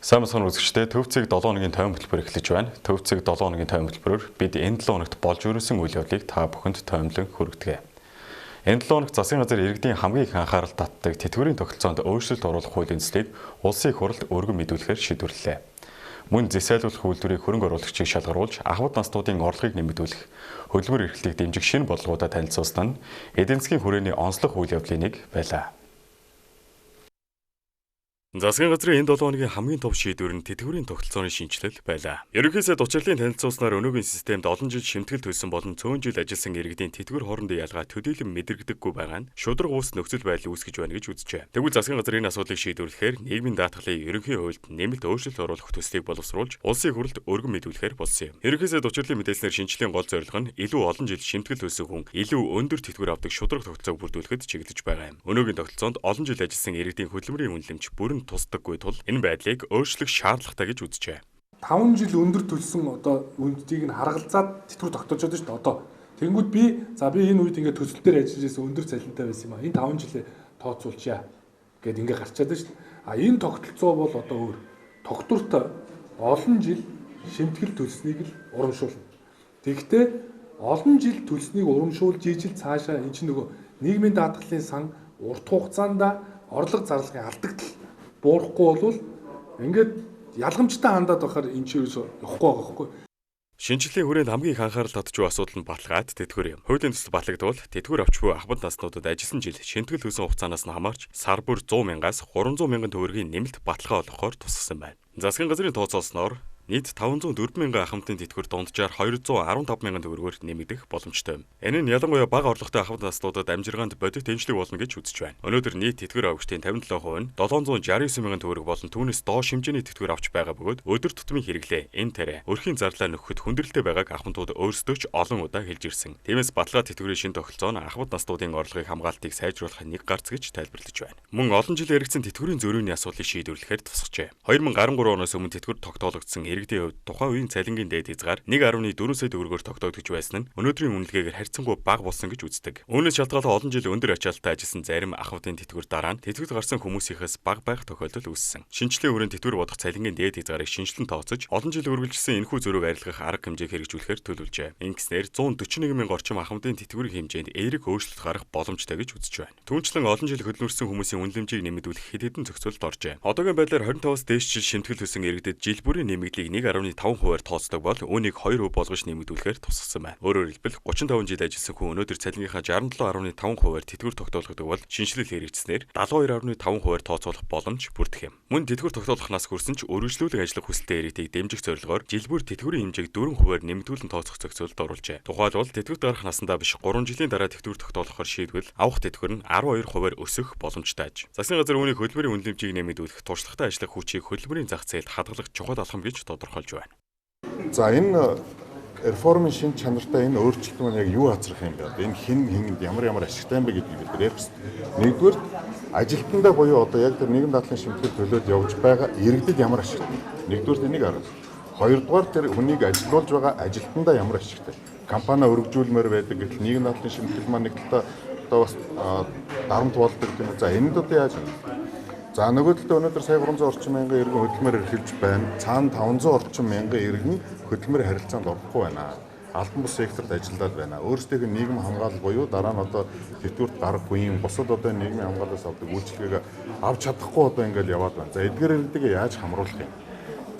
Сайн бацхан үзэгчдээ, Төв цэг 7 хоногийн тойм хөтөлбөр эхлэж байна. Төв цэг 7 хоногийн тойм хөтөлбөрөөр бид энэ 7 хоногт болж өрнөсөн үйл явдлыг та бүхэнд тоймлон хүргэдэг. Энэ 7 хоногт засгийн газар иргэдийн хамгийн их анхаарал татдаг тэтгэврийн тогтолцоонд өөрчлөлт оруулах хуулийн төслийг улсын их хурлд өргөн мэдүүлэхээр шийдвэрлэлээ. Мөн зэсайлуулах үйлдвэрийг хөрөнгө оруулагчийг шалгаруулж, ахуйд наснуудын орлогыг нэмэгдүүлэх, хөдөлмөр эрхлэлийг дэмжих шинэ бодлогуудаа танилцуулсан нь эдийн засгийн хүрээний онцлог үйл явдлын нэг байлаа. Засгийн газрын энэ 7 хоногийн хамгийн том шийдвэр нь тэтгэврийн тогтолцооны шинэчлэл байлаа. Ерөнхий сайд учирлын танилцуулснаар өнөөгийн системд олон жил шимтгэл төлсөн болон цөөн жил ажилласан иргэдийн тэтгэвэр хоорондын ялгаа төдийлөн мэдрэгдэггүй байгаа нь шударга ус нөхцөл байдал үүсгэж байна гэж үзжээ. Тэгвэл засгийн газар энэ асуудлыг шийдвэрлэхээр нийгмийн даатгалын ерөнхий хуульд нэмэлт өөрчлөлт оруулах төслийг боловсруулж улсын хурлд өргөн мэдүүлэхээр болсон юм. Ерөнхий сайд учирлын мэдээлснээр шинэчлийн гол зорилго нь илүү олон жил шимтгэл төлсөн хүн илүү өндөр тэтгэвэр авдаг шударга тогтолцоог бүрдүүлэхэд чиглэж байгаа юм. Өнөөгийн тогтолцоонд олон жил ажилласан иргэдийн хөдөлмөрийн үнэлэмж бүрэн тусдаггүй тул энэ байдлыг өөрчлөх шаардлагатай гэж үзжээ. 5 жил өндөр төлсөн одоо үндтийг нь харгалзаад тэтгэвэр тогтоож байгаа шүү дээ. Одоо тэгэнгүүт би за би энэ үед ингээд төсөл дээр ажиллаж байсан өндөр цалинтай байсан юм а. Энэ 5 жилээ тооцоолчаа гэд ингээд гарчаад шүү дээ. А энэ тогтолцоо бол одоо өөр тогтвортой олон жил шимтгэл төлснийг л урамшуулна. Тэгэхдээ олон жил төлснийг урамшуулж ижил цаашаа эн чинь нөгөө нийгмийн даатгалын сан урт хугацаанд орлого зарлагын алдагдал буурахгүй болвол ингээд ялгамжтай хандаад байхаар энэ чинь ерөөсөө явахгүй байгаа байхгүй. Шинэчлэлийн хүрээнд хамгийн их анхаарал татж буй асуудал нь баталгаад тэтгэвэр юм. Хуулийн төсөл батлагдвал тэтгэвэр авч буй ахмад наснуудад ажилласан жил шимтгэл төлсөн хугацаанаас нь хамаарч сар бүр 100 мянгаас 300 мянган төгрөгийн нэмэлт баталгаа олгохоор тусгасан байна. Засгийн газрын тооцоолсноор нийт 504 мянган ахмадын тэтгэвэр дунджаар 215 мянган төгрөгөөр нэмэгдэх боломжтой юм. Энэ нь ялангуяа бага орлоготой ахмад наснуудад амжиргаанд бодит дэмжлэг болно гэж үзэж байна. Өнөөдөр нийт тэтгэвэр авагчдын 57% нь 769 мянган төгрөг болон түүнээс доош хэмжээний тэтгэвэр авч байгаа бөгөөд өдөр тутмын хэрэглээ энэ тариа өрхийн зарлаа нөхөхөд хүндрэлтэй байгааг ахмадууд өөрсдөө ч олон удаа хэлж ирсэн. Тиймээс баталгаа тэтгэврийн шинэ тогтолцоо нь ахмад наснуудын орлогыг хамгаалтыг сайжруулах нэг гарц гэж тайлбарлаж байна. Мөн олон жил яригдсан тэтгэврийн зөрүүний асуудлыг шийдвэрлэхээр тусгажээ. 2013 оноос өмнө тэтгэвэр тогтоологдсон иргэдийн хувьд тухайн үеийн цалингийн дээд хязгаар 1.4 сая төгрөгөөр тогтоогдож байсан нь өнөөдрийн үнэлгээгээр харьцангуй бага болсон гэж үздэг. Үүнээс шалтгаалan олон жил өндөр ачаалттай ажилласан зарим ахмадын тэтгэвэр дараа нь тэтгэвд гарсан хүмүүсийнхээс бага байх тохиолдол үүссэн. Шинэчлэлийн хүрээнд тэтгэвэр бодох цалингийн дээд хязгаарыг шинэчлэн тооцож олон жил үргэлжилсэн энэхүү зөрүүг арилгах арга хэмжээг хэрэгжүүлэхээр төлөвлөжээ. Ингэснээр 141 мянган орчим ахмадын тэтгэврийн хэмжээнд эерэг өөрчлөлт гарах боломжтой гэж үзэж байна. Түүнчлэн олон жил хөдөлмөрлөсөн хүмүүсийн үнэлэмжийг нэмэгдүүлэх хэд хэдэн зохицуулалт оржээ. Одоогийн байдлаар 25-аас дээш жил шимтгэл төлсөн иргэдэд жил бүрийн нэмэгдлийг 1.5%-аар тооцдог бол үүнийг 2% болгож нэмэгдүүлэхээр тусгасан байна. Өөрөөр хэлбэл 35 жил ажилласан хүн өнөөдөр цалингийнхаа 67.5%-аар тэтгэвэр тогтоологддог бол шинэчлэл хэрэгжснээр 72.5%-аар тооцоолох боломж бүрдэх юм. Мөн тэтгэвэр тогтоолох нас хүрсэн ч өргөжлүүлэн ажиллах хүсэлтэй иргэдийг дэмжих зорилгоор жил бүр тэтгэврийн хэмжээг 4%-аар нэмэгдүүлэн тооцох зохицуулалт оруулжээ. Тухайлбал тэтгэврт гарах насандаа биш 3 жилийн дараа тэтгэвэр тогтоолохоор шийдвэл авах тэтгэвэр нь 12%-аар өсөх боломжтой аж. Засгийн газар үүнийг хөдөлмөрийн үнэлэмжийг нэмэгдүүлэх, туршлагатай ажиллах хүчийг хөдөлмөрийн зах зээлд хадгалах чухал алхам гэж тодорхойлж байна. За энэ реформын шинэ чанартай энэ өөрчлөлт маань яг юу хацрах юм бэ? Энэ хэн хэнд ямар ямар ашигтай юм бэ гэдгийг бид нар ярих хэрэгтэй. Нэгдүгээр ажилтнандаа буюу одоо яг тэр нийгэм даатгалын шимтгэл төлөөд явж байгаа иргэдэд ямар ашигтай. Нэгдүгээр энийг харах. Хоёрдугаар тэр хүнийг ажилуулж байгаа ажилтнандаа ямар ашигтай. Компани өргөжүүлмээр байдаг гэтэл нийгэм даатгалын шимтгэл маань нэг талдаа одоо бас дарамт болдог тийм үү. За энд одоо яаж вэ? За нөгөө талдаа өнөөдөр сая 300 орчим мянган иргэн хөдөлмөр эрхэлж байна. Цаана 500 орчим мянган иргэн хөдөлмөр харилцаанд орохгүй байна. Албан бус секторт ажиллаад байна. Өөрсдийнх нь нийгэм хамгаалал буюу дараа нь одоо тэтгэврт гарах үеийн бусад одоо нийгмийн хамгаалалаас авдаг үйлчилгээг авч чадахгүй одоо ингээл яваад байна. За эдгээр иргэдийг яаж хамруулах юм?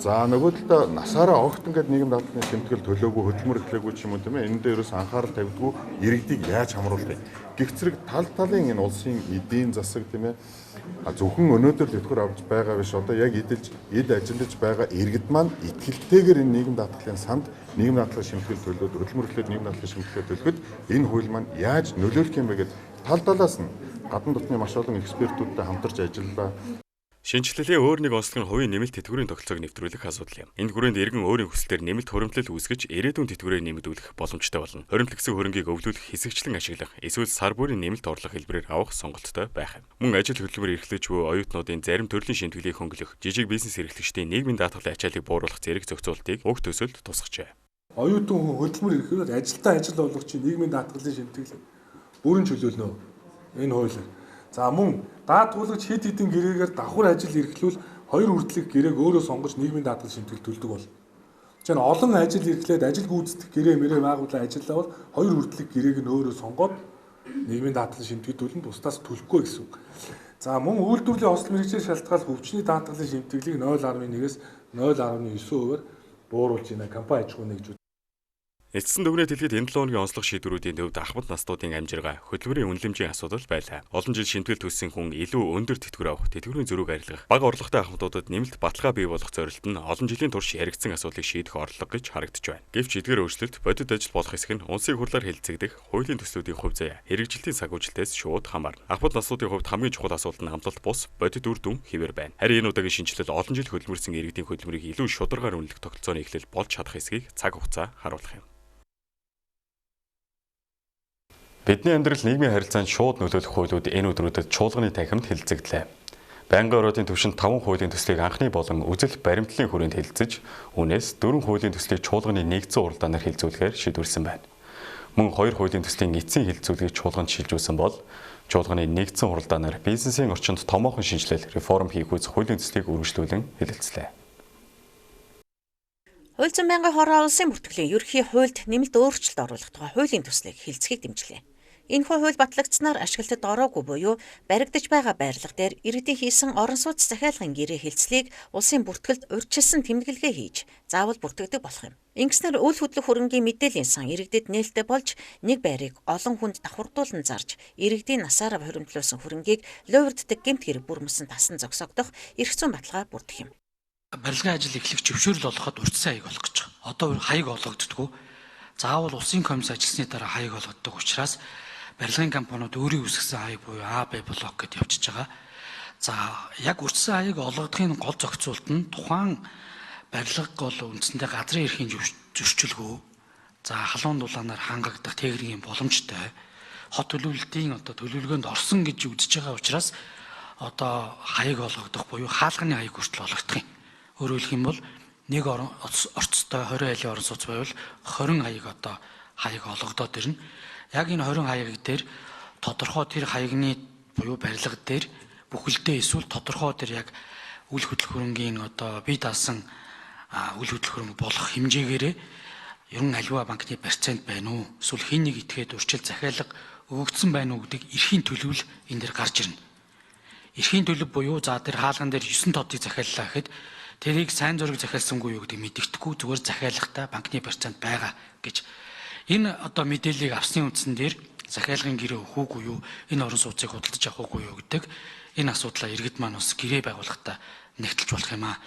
За нөгөө талдаа насаараа огт ингээд нийгэм даатгалын шимтгэл төлөөгүй хөдөлмөр эрхлээгүй ч юм уу тийм ээ. Энэ дээр ерөөс анхаарал тавьдгүй иргэдийг яаж хамруулах юм? Гэх зэрэг тал талын энэ улсын эдийн засаг тийм ээ. Зөвхөн өнөөдөр тэтгэвэр авч байгаа биш одоо яг эдэлж эд ажиллаж байгаа иргэд маань итгэлтэйгээр энэ нийгэм даатгалын санд нийгэм даатгалын шимтгэл төлөөд хөдөлмөр эрхлээд нийгэм даатгалын шимтгэлээ төлөхөд энэ хууль маань яаж нөлөөлөх юм бэ гэд тал талаас нь гадна дотны маш олон экспертүүдтэй хамтарч ажиллалаа. Шинэчлэлийн өөр нэг онцлог нь хувийн нэмэлт тэтгэврийн тогтолцоог нэвтрүүлэх асуудал юм. Энэ хүрээнд иргэн өөрийн хүсэлтээр нэмэлт хуримтлал үүсгэж ирээдүйн тэтгэврээ нэмэгдүүлэх боломжтой болно. Хуримтлагсан хөрөнгийг өвлүүлэх, хэсэгчлэн ашиглах, эсвэл сар бүрийн нэмэлт орлого хэлбэрээр авах сонголттой байх юм. Мөн ажил хөдөлмөр эрхлэж буй оюутнуудын зарим төрлийн шимтгэлийг хөнгөлөх, жижиг бизнес эрхлэгчдийн нийгмийн даатгалын ачааллыг бууруулах зэрэг зохицуултыг уг төсөлд тусгажээ. Оюутан хүн хөдөлмөр эрхлээд ажилтаа ажил олгох чинь нийгмийн даатгалын шимтгэл бүрэн чөлөөлнө. Энэ хуулиар. За мөн даатгуулагч хэд хэдэн гэрээгээр давхар ажил эрхлүүл Хоёр хүртэлх гэрээг өөрөө сонгож нийгмийн даатгал шимтгэл төлдөг бол. Жишээ нь олон ажил эрхлээд ажил гүйцэтгэх гэрээ мэрээ байгууллаа ажиллаа бол хоёр хүртэлх гэрээг нь өөрөө сонгоод нийгмийн даатгал шимтгэл төлнө, бусдаас төлөхгүй гэсэн үг. За мөн үйлдвэрлэлийн хосол мэргэжлийн шалтгааллах өвчний даатгалын шимтгэлийг 0.1-ээс 0.9%-аар бууруулж байна. Компани аж ахуй нэгжүүд. Эцэсэн дүгнэлт хэлэхэд энэ 7 хоногийн онцлог шийдвэрүүдийн төвд ахмад настуудын амжиргаа, хөдөлмөрийн үнэлэмжийн асуудал байлаа. Олон жил шимтгэл төлсөн хүн илүү өндөр тэтгэвэр авах, тэтгэврийн зөрүүг арилгах, бага орлоготой ахмадуудад нэмэлт баталгаа бий болгох зорилт нь олон жилийн турш яригдсан асуудлыг шийдэх орлого гэж харагдаж байна. Гэвч эдгээр өөрчлөлт бодит ажил болох хэсэг нь улсын хурлаар хэлэлцэгдэх хуулийн төслүүдийн хувь заяа, хэрэгжилтийн сагуужилтээс шууд хамаарна. Ахмад настуудын хувьд хамгийн чухал асуудал нь амлалт бус бодит үр дүн хэвээр байна. Харин энэ удаагийн шинэчлэл олон жил хөдөлмөрсөн иргэдийн хөдөлмөрийг илүү шударгаар үнэлэх тогтолцооны эхлэл болж чадах эсэхийг цаг хугацаа харуулах юм. Бидний амьдрал нийгмийн харилцаанд шууд нөлөөлөх хуулиуд энэ өдрүүдэд чуулганы танхимд хэлэлцэгдлээ. Байнгын ороодын түвшинд 5 хуулийн төслийг анхны болон үзэл баримтлалын хүрээнд хэлэлцэж, үүнээс 4 хуулийн төслийг чуулганы нэгдсэн уралдаанаар хэлэлцүүлэхээр шийдвэрлэсэн байна. Мөн 2 хуулийн төслийн эцсийн хэлэлцүүлгийг чуулганд шилжүүлсэн бол чуулганы нэгдсэн уралдаанаар бизнесийн орчинд томоохон шинэчлэл реформ хийх үз хуулийн төслийг үргэлжлүүлэн хэлэлцлээ. Хууль зүйн байнгын хороо улсын бүртгэлийн ерөнхий хуульд нэмэлт өөрчлөлт оруулах тухай хуулийн төслийг хэлэлцэхийг дэмжлээ. Энэхүү хууль батлагдсанаар ашиглалтад ороогүй буюу баригдаж байгаа байрлал дээр иргэдийн хийсэн орон сууц захиалгын гэрээ хэлцлийг улсын бүртгэлд урьдчилсан тэмдэглэгээ хийж заавал бүртгэдэг болох юм. Ингэснээр үл хөдлөх хөрөнгийн мэдээллийн сан иргэдэд нээлттэй болж нэг байрыг олон хүнд давхардуулан зарж иргэдийн насаараа хоримтлуулсан хөрөнгийг луйварддаг гэмт хэрэг бүр мөсөн тасан зогсоогдох эрх зүйн баталгаа бүрдэх юм. Барилгын ажил эхлэх зөвшөөрөл олгоход урьдчилсан хаяг олох гэж байгаа. Одоо хаяг олгогддоггүй. Заавал улсын комисс ажилласны дараа хаяг олгоддог учраас барилгын компаниуд өөрийн үүсгэсэн хаяг буюу А, Б блок гэдээ явчихж байгаа. За яг урьдчилсан хаяг олгодохын гол зохицуулт нь тухайн барилга бол үндсэндээ газрын эрхийн зөрчилгөө, за халуун дулаанаар хангагдах тээврийн боломжтой, хот төлөвлөлтийн одоо төлөвлөгөөнд орсон гэж үзэж байгаа учраас одоо хаяг олгогдох буюу хаалганы хаяг хүртэл олгодох юм. Өөрөөр хэлэх юм бол нэг орцтой 20 айлын орон сууц байвал 20 хаяг одоо хаяг олгодоод ирнэ. Яг энэ 20 хаяг дээр тодорхой тэр хаягны буюу барилга дээр бүхэлдээ эсвэл тодорхой тэр яг үл хөдлөх хөрөнгийн одоо бие даасан үл хөдлөх хөрөнгө болох хэмжээгээрээ ер нь аливаа банкны процент байна уу? Эсвэл хэн нэг итгээд урьдчил захиалга өгөгдсөн байна уу гэдэг эрхийн төлөвл энэ дээр гарч ирнэ. Эрхийн төлөв буюу за тэр хаалган дээр 9 тодыг захиаллаа гэхэд тэрийг сайн зураг захиалсангүй юу гэдэг мэдэгдэхгүй зүгээр захиалгатай банкны процент байгаа гэж. Энэ одоо мэдээллийг авсны үндсэн дээр захиалгын гэрээ өгөх үгүй юу, энэ орон сууцыг худалдаж авах үгүй юу гэдэг энэ асуудлаа иргэд маань бас гэрээ байгуулахдаа нэгтэлж болох юм аа.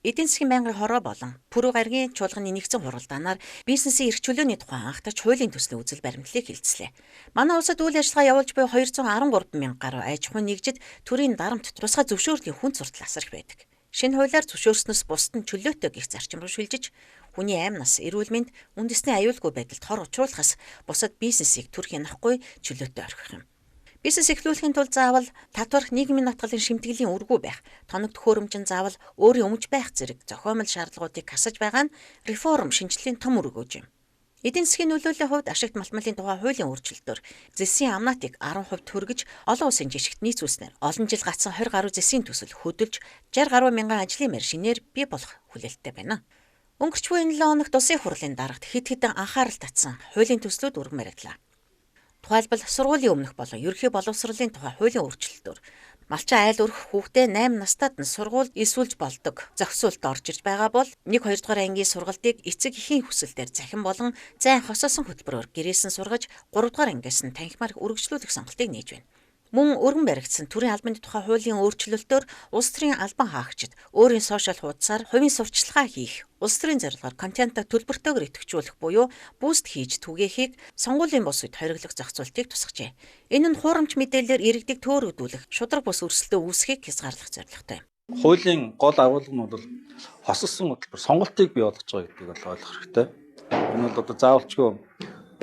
Эдийн засгийн байнгын хороо болон Пүрэв гаригийн чуулганы нэгдсэн хуралдаанаар бизнесийн эрх чөлөөний тухай анхтарч хуулийн төслийн үзэл баримтлалыг хэлэлцлээ. Манай улсад үйл ажиллагаа явуулж буй 213 мянга гаруй аж ахуйн нэгжид төрийн дарамт тусгай зөвшөөрлийн хүн суртал асар их байдаг. Шинэ хуулиар зөвшөөрснөөс бусад нь чөлөөтэй гих зарчим руу шилжиж хүний амь нас, эрүүл мэнд, үндэсний аюулгүй байдалд хор учруулахаас бусад бизнесийг төрх янахгүй чөлөөтэй орхих юм. Бизнес эхлүүлэхийн тулд заавал татвар нийгмийн даатгалын шимтгэлийн үргүй байх, тоног төхөөрөмж нь заавал өөрийн өмж байх зэрэг зохиомл шаардлагуудыг хасаж байгаа нь реформ шинэчлэлийн том өргөөж юм. Эдийн засгийн нөлөөллийн хувьд ашигт малтмалын тухай хуулийн өөрчлөлтөөр зэсийн амнатыг 10% хүргэж олон улсын жишгт нийцүүлснээр олон жил гацсан 20 гаруй зэсийн төсөл хөдөлж 60 гаруй мянган ажлын байр шинээр бий болох хүлээлттэй байна. Өнгөрч буй энэ 7 хоногт улсын хурлын дарагт хэд хэдэн анхаарал татсан хуулийн төслүүд өргөн баригдлаа. Тухайлбал сургуулийн өмнөх болон ерөнхий боловсролын тухай хуулийн өөрчлөлтөөр малчин айл өрөх хүүхдээ 8 настайд нь сургуульд элсүүлж болдог зохицуулалт орж ирж байгаа бол 1 2 дугаар ангийн сургалтыг эцэг эхийн хүсэлтээр захин болон зайн хосоосон хөтөлбөрөөр гэрээс нь сургаж 3 дугаар ангиас нь танхимаар үргэлжлүүлэх сонголтыг нээж байна. Мөн өргөн баригдсан төрийн албаны тухай хуулийн өөрчлөлтөөр улс төрийн албан хаагчид өөрийн сошиал хуудасаар хувийн сурталчилгаа хийх, улс төрийн зорилгоор контентоо төлбөртэйгээр идэвхжүүлэх буюу буст хийж түгээхийг сонгуулийн бус үед хориглох зохицуултыг тусгажээ. Энэ нь хуурамч мэдээллээр иргэдийг төөрөгдүүлэх, шударга бус өрсөлдөө үүсгэхийг хязгаарлах зорилготой юм. Хуулийн гол агуулга нь бол хосолсон хөтөлбөр, сонголтыг бий болгож байгаа гэдгийг бол ойлгох хэрэгтэй. Энэ бол одоо заавалчгүй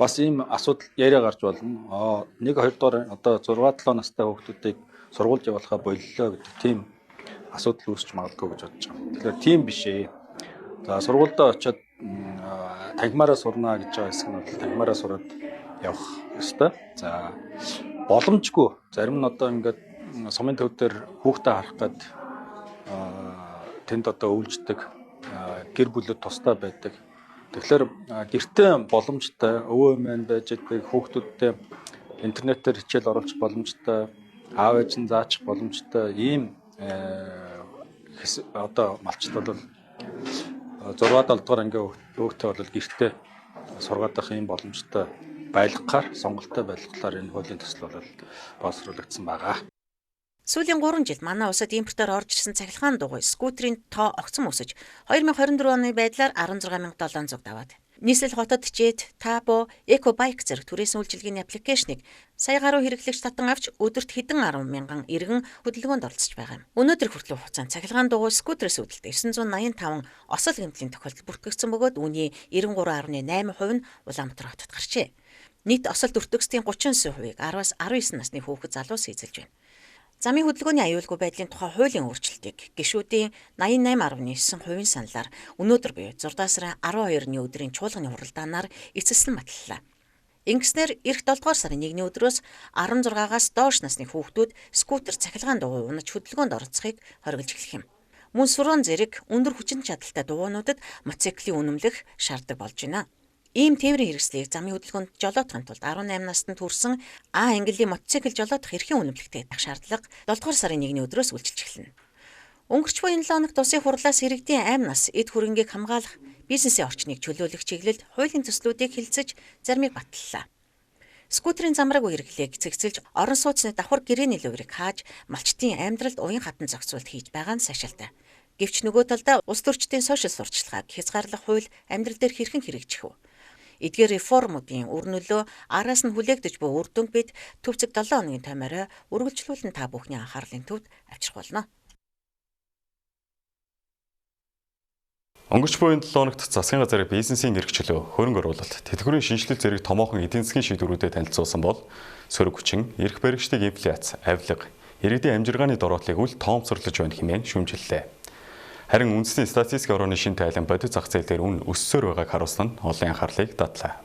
бас ийм асуудал яриа гарч болно. 1 2 дугаар одоо 6 7 настай хүүхдүүдийг сургуульд явуулахаа боллоо гэдэг тийм асуудал үүсч магадгүй гэж бодож байгаа. Тэгэхээр тийм биш ээ. За сургуульдаа очиод танхимаараа сурнаа гэж байгаа хэсэг нь бол танхимаараа сураад явах ёстой. За боломжгүй. Зарим нь одоо ингээд сумын төв дээр хүүхдээ харах гээд Тэнд одоо өвлждөг, гэр бүлүүд тусдаа байдаг. Тэгэхээр гэртээ боломжтой, өвөө эмээ байж идэг, хүүхдүүдтэй интернетээр хичээл оруулах боломжтой, аав ээж нь заачих боломжтой ийм одоо малчид бол 6 7 дугаар ангийн хүүхдээ бол гэртээ сургаад байх ийм боломжтой байлгахаар, сонголттой байлгахлаар энэ хуулийн төсөл бол боловсруулагдсан байгаа. Сүүлийн 3 жилд манай улсад импортоор орж ирсэн цахилгаан дугуй скутерийн тоо огцом өсөж 2024 оны байдлаар 16700 даваад. Нийслэл хотод Jet, Tabo, Eco Bike зэрэг түрээсэн үйлчилгээний аппликейшнийг сая гаруй хэрэглэгч татан авч өдөрт хэдэн 10 мянган иргэн хөдөлгөөнд оролцож байгаа юм. Өнөөдөр хүртэл хугацаанд цахилгаан дугуй скутерээс үүдэлтэй 985 осол гэмтлийн тохиолдол бүртгэгдсэн бөгөөд үүний 93.8% нь Улаанбаатар хотод гарчээ. Нийт осол өртөгсдийн 39%-ийг 10-аас 19 насны хүүхэд залуус эзэлж байна. Замын хөдөлгөөний аюулгүй байдлын тухай хуулийн өөрчлөлтийг гишүүдийн 88.9% саналаар өнөөдөр буюу 6 сарын 12-ны өдрийн чуулганы хуралдаанаар эцэслэн баталлаа. Ингэснээр эх 7 дугаар сарын 1-ний өдрөөс 16-аас доош насны хүүхдүүд скутер цахилгаан дугуй унаж хөдөлгөөнд оролцохыг хориглож эхлэх юм. Мөн сурон зэрэг өндөр хүчин чадалтай дугуйнуудад мотоциклийн үнэмлэх шаарддаг болж байна. Ийм тээврийн хэрэгслийг замын хөдөлгөөнд жолоодохын тулд 18 настанд хүрсэн А ангиллын мотоцикл жолоодох эрхийн үнэмлэхтэй байх шаардлага 7 дугаар сарын 1-ний өдрөөс үйлчилж эхэлнэ. Өнгөрч буй энэ 7 хоногт улсын хурлаас иргэдийн амь нас, эд хөрөнгийг хамгаалах, бизнесийн орчныг чөлөөлөх чиглэлд хуулийн төслүүдийг хэлэлцэж заримыг баталлаа. Скутерийн замраагүй хэрэглээг цэгцэлж орон сууцны давхар гэрээний луврыг хааж малчдын амьдралд уян хатан зохицуулт хийж байгаа нь сайшаалтай. Гэвч нөгөө талдаа улс төрчдийн сошиал сурталчилгааг хязгаарлах хууль амьдрал дээр хэрхэн хэрэгжих вэ? Эдгээр реформуудын үр нөлөө араас нь хүлээгдэж буй үр дүнг бид төв цэг 7 хоногийн таймаараа үргэлжлүүлэн та бүхний анхаарлын төвд авчрах болно. Өнгөрч буй энэ 7 хоногт засгийн газрын бизнесийн эрх чөлөө, хөрөнгө оруулалт, тэтгэврийн шинэчлэл зэрэг томоохон эдийн засгийн шийдвэрүүдэд танилцуулсан бол сөрөг хүчин, эрх баригчдыг инфляц, авилга, иргэдийн амжиргааны дороотлыг үл тоомсорлож байна хэмээн шүүмжиллээ. Харин үндэсний статистикийн орооны шин тайлан бодит зах зээл дээр үн өссөөр байгааг харуулсан нь олон анхаарлыг дадлаа.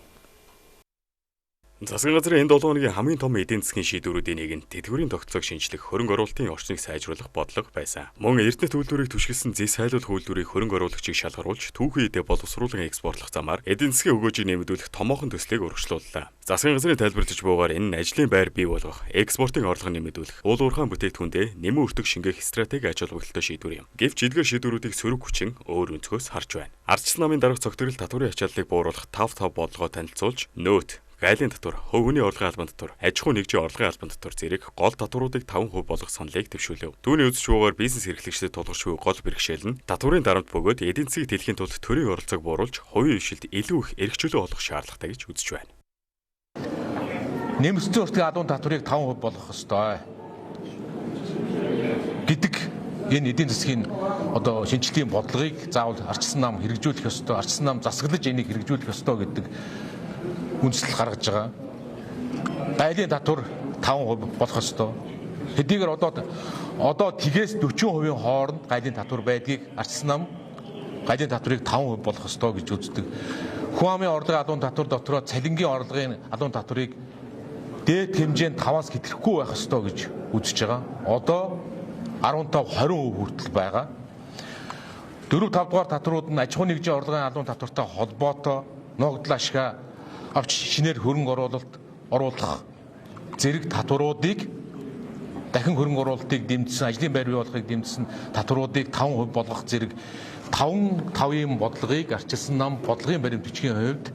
Засгийн газрын энэ 7 хоногийн хамгийн том эдийн засгийн шийдвэрүүдийн нэг нь тэтгэврийн тогтолцоог шинэчлэх, хөрөнгө оруулалтын орчныг сайжруулах бодлого байсан. Мөн Эрдэнэт үйлдвэрийг түшгэлсэн зэс хайлуулах үйлдвэрийг хөрөнгө оруулагчийг шалгаруулж, түүхэн эдээ боловсруулан экспортлох замаар эдийн засгийн өгөөжийг нэмэгдүүлэх томоохон төслийг өргөжлүүллээ. Засгийн газрын тайлбарлаж буйгаар энэ нь ажлын байр бий болгох, экспортын орлого нэмэгдүүлэх, уул уурхайн бүтээгдэхүүндээ нэмэн өртөг шингээх стратеги ач холбогдолтой шийдвэр юм. Гэвч эдгээр шийдвэрүүдийг сөрөг хүчин өөр өнцгөөс харж байна. Ардчилсан намын дарга цогцлог татварын ачааллыг бууруулах 5-5 бодлогоо танилцуулж, нөөт Гайлын татвар, хувь хүний орлогын албан татвар, аж ахуйн нэгжийн орлогын албан татвар зэрэг гол татваруудыг 5% болгох саналыг дэвшүүлэв. Түүний үзэж буйгаар бизнес эрхлэгчдэд тулгарч буй гол бэрхшээл нь татварын дарамт бөгөөд эдийн засгийг тэлэхийн тулд төрийн оролцоог бууруулж, хувийн ишилд илүү их эрх чөлөө олгох шаардлагатай гэж үзэж байна. Нэмэгдсэн өртгийн албан татварыг 5% болгох ёстой гэдэг энэ эдийн засгийн одоо шинэчлэлийн бодлогыг заавал арчилсан нам хэрэгжүүлэх ёстой, арчилсан нам засаглаж энийг хэрэгжүүлэх ёстой гэдэг үндэслэл гаргаж байгаа. Гайлын татвар 5% болох ёстой. Хэдийгээр одоо тэгээс 40% хооронд гайлын татвар байдгийг арчилсан нам гайлын татварыг 5% болгох ёстой гэж үздэг. Хүн амын орлогын албан татвар дотроо цалингийн орлогын албан татварыг дээд хэмжээнд 5-аас хэтрэхгүй байх ёстой гэж үзэж байгаа. Одоо 15 20% хүртэл байгаа. 4 5 дугаар татварууд нь аж ахуйн нэгжийн орлогын албан татвартай холбоотой ногдол ашгаа авч шинээр хөрөнгө оруулалт оруулах зэрэг татваруудыг дахин хөрөнгө оруулалтыг дэмжсэн, ажлын байр бий болохыг дэмжсэн татваруудыг 5% болгох зэрэг 5-5-ын бодлогыг арчилсан нам бодлогын баримт бичгийн хувьд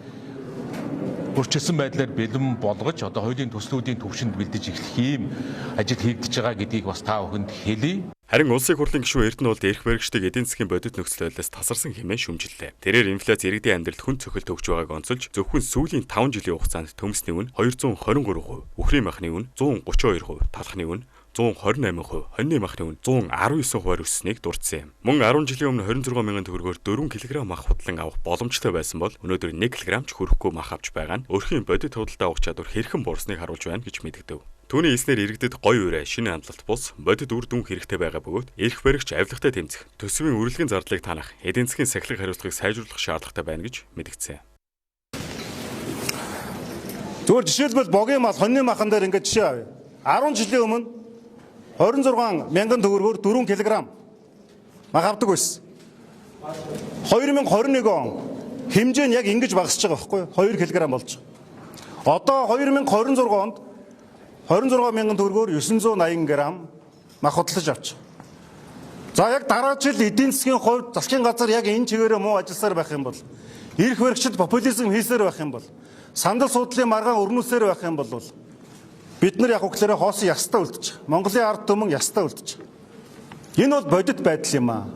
өөрчилсөн байдлаар бэлэн болгож одоо хуулийн төслүүдийн түвшинд бэлдэж эхлэх ийм ажил хийгдэж байгаа гэдгийг бас та бүхэнд хэлье. Харин улсын хурлын гишүүн Эрдэнэ болд эрх баригчдыг эдийн засгийн бодит нөхцөл байдлаас тасарсан хэмээн шүмжиллээ. Тэрээр инфляц иргэдийн амьдралд хүн цохилт өгч байгааг онцолж, зөвхөн сүүлийн 5 жилийн хугацаанд төмсний үн 223%, үхрийн махны үн 132%, талхны үн 128%, хоньны махны үн 119%-аар өссөнийг дурдсан юм. Мөн 10 жилийн өмнө 26 мянган төгрөгөөр 4 кг мах худлан авах боломжтой байсан бол өнөөдөр 1 кг ч хүрэхгүй мах авч байгаа нь өрхийн бодит худалдаа авах чадвар хэрхэн буурсныг харуулж байна гэж мэдэгдэв. Түүний хэлснээр иргэдэд гоё үрэ, шинэ хандлалт бус бодит үр дүн хэрэгтэй байгаа бөгөөд эрх баригч авилгатай тэмцэх, төсвийн үрэлгэн зардлыг танах, эдийн засгийн сахилга хариуцлагыг сайжруулах шаардлагатай байна гэж мэдгдсэн. Зүгээр жишээлбэл богийн мал, хоньны махан дээр ингээд жишээ авъя. 10 жилийн өмнө 26 мянган төгрөгөөр 4 кг Мах авдаг байсан. 2021 он хэмжээ нь яг ингэж багасж байгаа байхгүй юу? 2 кг болж байгаа. Одоо 2026 онд 26 мянган төгрөгөөр 980 г мах худалдаж авч байгаа. За яг дараа жил эдийн засгийн хувьд засгийн газар яг энэ чигээрээ муу ажилласаар байх юм бол, эрх баригчид популизм хийсээр байх юм бол, сандал суудлын маргаан өрнүүлсээр байх юм бол бид нар яг үгээр хоосон ястаа үлдчих. Монголын ард түмэн ястаа үлдчих. Энэ бол бодит байдал юм аа.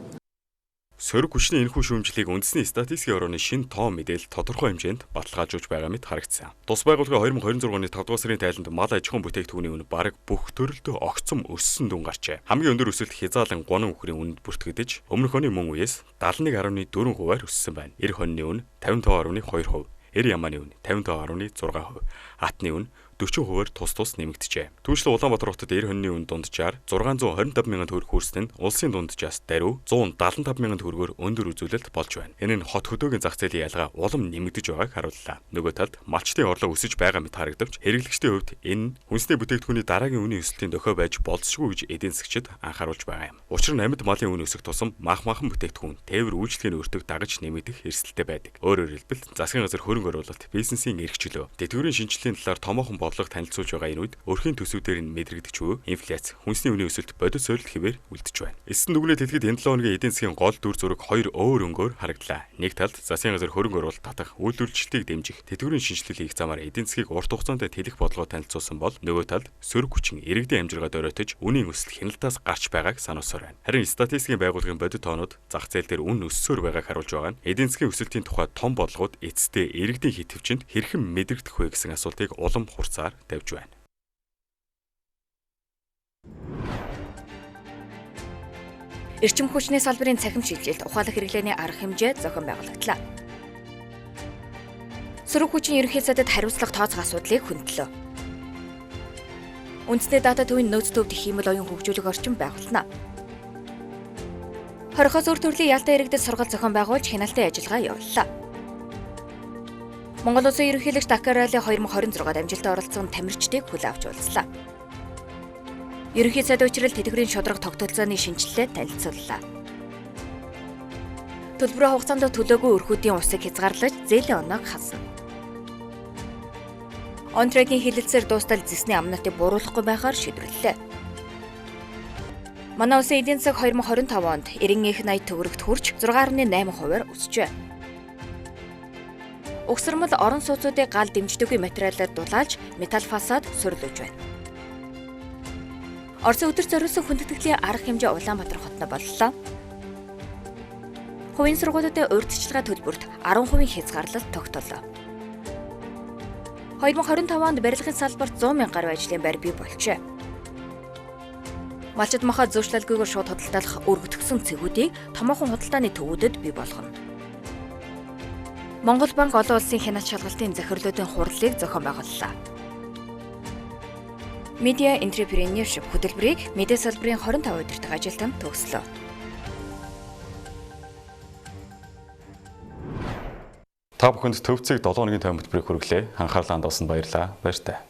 Сөрөг хүчний энэхүү шүүмжлэлийг үндэсний статистикийн орооны шинэ тоо мэдээлэл тодорхой хэмжээнд баталгаажуулж байгаа мэт харагдсан. Тус байгууллагын 2026 оны 5 дугаар сарын тайланд мал аж ахуйн бүтээгдэхүүний үн бараг бүх төрөлдөө огцом өссөн дүн гарчээ. Хамгийн өндөр өсөлт хязгаарлан гунан үхрийн үнэнд бүртгэгдэж, өмнөх оны мөн үеэс 71.4%-аар өссөн байна. Эр хоньны үн 55.2%, эр ямааны үн 55.6%, атны үн 40%-аар тус тус нэмэгджээ. Түүнчлэн Улаанбаатар хотод эр хоньны үн дунджаар 625 мянган төгрөг хүрсэн нь улсын дунджаас даруй 175 мянган төгрөгөөр өндөр үзүүлэлт болж байна. Энэ нь хот хөдөөгийн зах зээлийн ялгаа улам нэмэгдэж байгааг харууллаа. Нөгөө талд малчдын орлого өсөж байгаа мэт харагдавч хэрэглэгчдийн хувьд энэ хүнсний бүтээгдэхүүний дараагийн үнийн өсөлтийн дохио байж болзошгүй гэж эдийн засгчид анхааруулж байгаа юм. Учир нь амьд малын үн өсөх тусам мах махан бүтээгдэхүүн тээвэр үйлчилгээний өртөг дагаж нэмэгдэх эрсдэлтэй байдаг. Өөрөөр хэлбэл засгийн газар хөрөнгө оруулалт, бизнесийн эрх чөлөө, тэтгэврийн шинжилгээний талаар томоохон бодлого танилцуулж байгаа энэ үед өрхийн төсвүүдээр нь мэдрэгдэж буй инфляц, хүнсний үнийн өсөлт бодит сорилт хэвээр үлдэж байна. Эцэс дүгнэлт хэлэхэд энэ 7 хоногийн эдийн засгийн гол дүр зураг хоёр өөр өнгөөр харагдлаа. Нэг талд засгийн газар хөрөнгө оруулалт татах, үйлдвэрлэлтийг дэмжих, тэтгэврийн шинжилгээ хийх замаар эдийн засгийг урт хугацаанд тэлэх бодлогоо танилцуулсан бол нөгөө талд сөрөг хүчин иргэдийн амжиргаа доройтож үнийн өсөлт хяналтаас гарч байгааг сануулсаар байна. Харин статистикийн байгууллагын бодит тоонууд зах зээл дээр үн өссөөр байгааг харуулж байгаа нь эдийн засгийн өсөлтийн тухай том бодлогууд эцэстээ иргэдийн хит хвчэнд хэрхэн мэдрэгдэх вэ гэсэн асуултыг улам хурцаар тавьж байна. Эрчим хүчний салбарын цахим шилжилт ухаалаг хэрэглээний арга хэмжээ зохион байгуулагдлаа. Сөрөг хүчин ерөнхий сайдад хариуцлага тооцох асуудлыг хөндлөө. Үндэсний дата төвийн нөөц төвд хиймэл оюун хөгжүүлэх орчин байгуулна. 20-оос өөр төрлийн ялтай иргэдэд сургалт зохион байгуулж хяналтын ажиллагаа явууллаа. Монгол Улсын ерөнхийлөгч Дакар Ралли 2026-ад амжилттай оролцсон тамирчдыг хүлээн авч уулзлаа. Ерөнхий сайд учрал тэтгэврийн шударга тогтолцооны шинжилгээ танилцууллаа. Төлбөрийн хугацаанд төлөөгүй өрхүүдийн усыг хязгаарлаж зээлийн оноог хасна. Онтрегийн хилэлцээр дуустал зэсний амналтыг бууруулахгүй байхаар шийдвэрлэлээ. Манай улсын эдийн засаг 2025 онд 91 80 төгрөгт хүрч 6.8%-аар өсжээ. Угсармал орон сууцуудыг гал дэмждэггүй материалаар дулаалж металл фасад сурлуулж байна. Оросын өдөр зориулсан хүндэтгэлийн арга хэмжээ Улаанбаатар хотно боллоо. Хувийн сургуулиудын урьдчилгаа төлбөрт 10% хязгаарлалт тогтоолоо. 2025 онд барилгын салбарт 100 мянга гаруй ажлын байр бий болжээ. Малчид махаа зөрчлөлгүйгээр шууд худалдаалах өргөтгсөн цэгүүдийг томоохон худалдааны төвүүдэд бий болгоно. Монгол банк олон улсын хяналт шалгалтын захирлуудын хурлыг зохион байгууллаа. Media Entrepreneurship хөтөлбөрийг мэдээ салбарын 25 удирдах ажилтан төгслөө. Та бүхэнд төвцөг 7 хоногийн тойм хөтөлбөрийг хүргэлээ. Анхаарлаа хандуулсанд баярлалаа. Баяртай.